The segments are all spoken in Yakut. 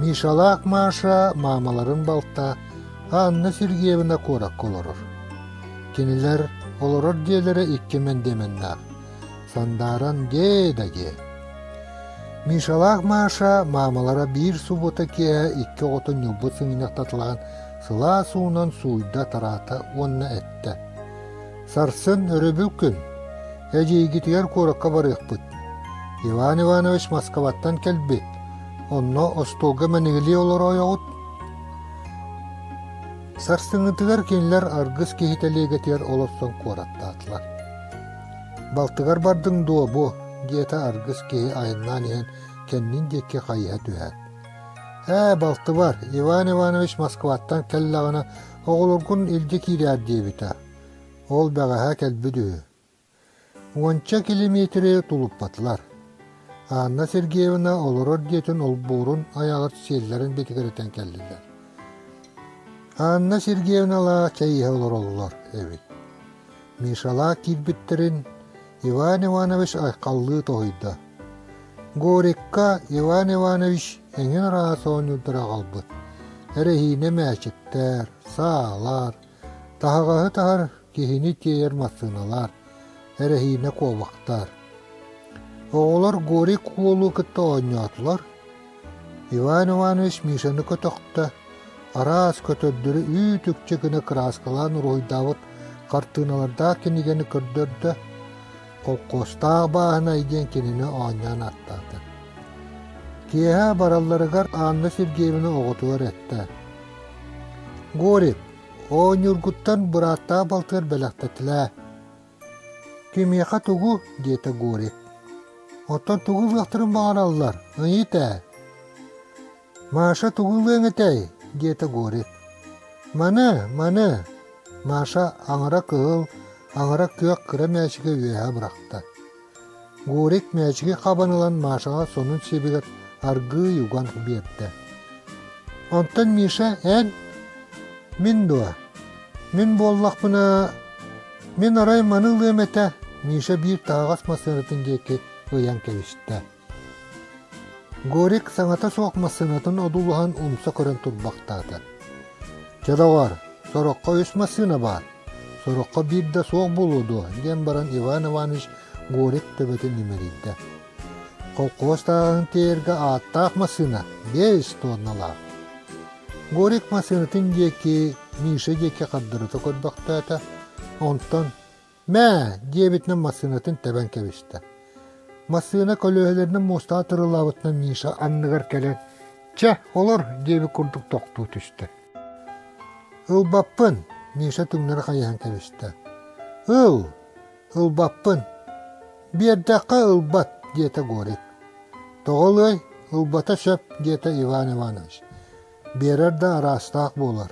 Мишалаах Маша маамаларын балта Анна Сергеевна куоракка олорор. Кинилэр олорор дьиэлэрэ икки мэндиэмэннээх. Сандааран дьиэ да дьиэ. Мишалаах Маша маамалара биир субуота киэһэ икки оҕотун ньылбыт сыҥынньахтаталаан сылаас уунан сууйда-тараата уонна эттэ: «Сарсын өрөбүл күн, эдьиийгитигэр куоракка барыахпыт. Иван Иванович Москваттан кэлбит, онно остуолга мэнигилии олороойоҕут?» Сарсыҥҥытыгар кинилэр аргыс киһи тэлиэгэтигэр олорсон куораттаатылар. «Балтыгар бардыҥ дуо бу?» диэтэ аргыс киһи айаннаан иһэн кэннин диэки хайыһа түһээт. «Ээ, балтыбар, Иван Иванович Москваттан кэллэҕинэ оҕолоргун илдьэ киирээр диэбитэ. Ол бэҕэһээ кэлбит үһү. Уонча килэмиэтири тулуппатылар. Анна Сергеевна олорор дьиэтин олбуорун айаҕар сиэллэрин битигирэтэн кэллилэр. Анна Сергеевналаах чэй иһэ олороллор эбит. Мишалаах киирбиттэрин Иван Иванович айхаллыы тоһуйда. Горикка Иван Иванович эҥин араас оонньуурдары аҕалбыт. Эрэһиинэ мээчиктэр, саалар, таһаҕаһы таһар киһини тиэйэр массыыналар, эрэһиинэ куобахтар. Оҕолор Горик уолу кытта оонньоотулар. Иван Иванович Мишаны көтөхтө, араас көтөрдөрү үүт-үкчү гына кырааскалаан уруһуйдаабыт хартыыналардаах кинигэни көрдөрдө, холкуостаах бааһынай диэн кинини оонньоон ааттаата. Киэһэ баралларыгар Анна Сергеевна оҕотугар эттэ: «Горик, Оонньуургуттан бырааттаах балтыгар бэлэхтэтилээ. Кимиэхэ тугу? диэтэ Горик. Оттон тугу ылыахтарын баҕараллар, ыйыт ээ. Маша тугу ылыаҥ этэй? диэтэ Горик. Маны, маны, Маша аҥара кыһыл, аҥара күөх кыра мээчиги үөһэ бырахта. Горик мээчиги хабан ылан Машаҕа сонун сиэбигэр аргыый уган биэрдэ. Онтон Миша эн? Мин дуо? Мин буоллахпына, мин арай маны ылыам этэ, Миша биир таһаҕас массыынатын диэки ыйан кэбистэ. Горик саҥата суох массыынатын одуулаһан умса көрөн турбахтаата. Чэ доҕоор, сороххо үс массыына баар, сороххо биир да суох буолуо дуо диэн баран Иван Иванович Горик төбөтүн имэрийдэ. Холкуос тааһын тиэйэргэ ааттаах массыына биэс туонналаах. Горик массыынатын диэки Миша диэки хардарыта көрбөхтөөтө, онтон «Мээ!» диэбитинэн массыынатын тэбэн кэбистэ. Массыына көлүөһэлэринэн муостаҕа тырылаабытынан Миша анныгар кэлэн «Чэ, олор!» диэбит курдук тохтуу түстэ. «Ылбаппын!» Миша түҥнэри хайыһан кэбистэ. «Ыл! Ылбаппын! Биэрдэххэ ылбат!» диэтэ Горик. «Тоҕо ылыай? Ылбата сөп!» диэтэ Иван Иванович. «Биэрэр да араастаах буолар.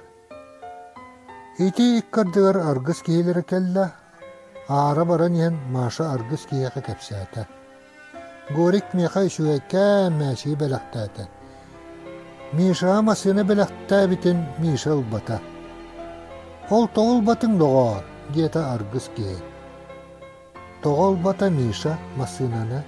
Ити икки ардыгар аргыс киһилэрэ кэллэ, аара баран иһэн Маша аргыс киһиэхэ кэпсээтэ. Горик миэхэ үчүгэйкээн мээчиги бэлэхтээтэ. Мишаҕа массыына бэлэхтээбитин Миша ылбата. «Ол тоҕо ылбатыҥ, доҕоор?» диэтэ аргыс киһи. Тоҕо ылбата Миша массыынаны?